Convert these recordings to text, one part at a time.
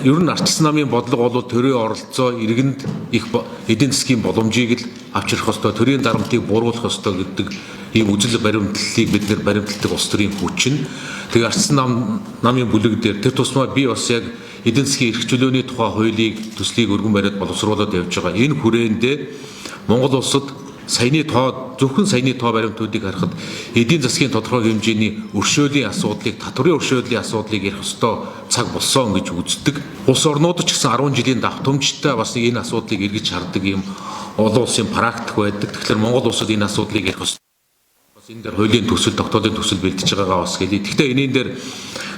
Ер нь Арчилсан намын бодлого бол төрийн оролцоо иргэнд их эдийн засгийн боломжийг л авчрах ёстой, төрийн дарамтыг бууруулах ёстой гэдэг ийм үзэл баримтлалыг бид нэр баримталдаг улс төрийн хүч нь. Тэгээ Арчилсан намын бүлэг дээр тэр тусмаа би бас яг эдийн засгийн эрх чөлөөний тухай хуулийг төслийг өргөн бариад боловсруулад явж байгаа. Энэ хүрээндээ Монгол улсад саяны тоо, зөвхөн саяны тоо баримтуудыг харахад эдийн засгийн тодорхой хэмжээний өршөөлийн асуудлыг, татварын өршөөлийн асуудлыг ярих ёстой цаг болсон гэж үздэг. Улс орнууд ч гэсэн 10 жилийн давтамжтай бас энэ асуудлыг эргэж хардаг юм олон улсын практик байдаг. Тэгэхээр Монгол улсад энэ асуудлыг ярих ёстой. Бас энэ дээр хуулийн төсөл, тогтоолын төсөл бэлдэж байгаагаа бас хэлье. Гэхдээ энэний дээр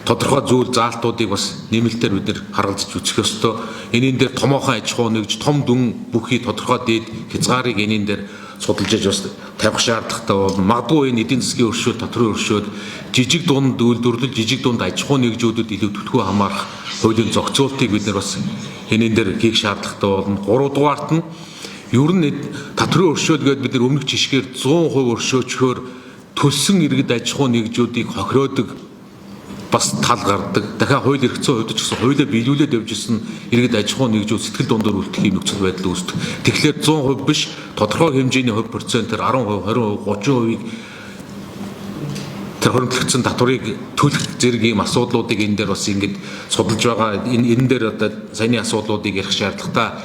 тодорхой зүйл заалтуудыг бас нэмэлтээр бид нэр харгалзаж үзэх ёстой. Энийн дээр томоохон аж ахуй нэгж, том дүн бүхий тодорхой дээд хязгаарыг энэний дээр судалж яж бас тавих шаардлагатай болно. Магадгүй энэ эдийн засгийн өршөөл, татварын өршөөл жижиг дунд үйлдвэрлэл, жижиг дунд аж ахуй нэгжүүдэд илүү түлхүү хамаарах хуулийн зохицуултыг бид нар бас энэний дээр хийх шаардлагатай болно. Гуравдугаарт нь ер нь татварын өршөөл гээд бид нар өмнөх жишгээр 100% өршөөчхөөр төлсөн иргэд аж ахуй нэгжүүдийг хохироодог бас тал гардаг. Дахиад хууль эрх зүйн хувьд ч гэсэн хуулиа биелүүлээд явж исэн иргэд аж ахуй нэгжүүд сэтгэл дундуур үлдэх юм нөхцөл байдал үүсдэг. Тэгэхээр 100% биш, тодорхой хэмжээний хувь процентээр 10%, 20%, 30%-ийг тэр хуримтлагдсан татварыг төлөх зэрэг ийм асуудлуудыг энэ дээр бас ингэж судалж байгаа. Энэ дээр одоо саяны асуудлуудыг ярих шаардлагатай.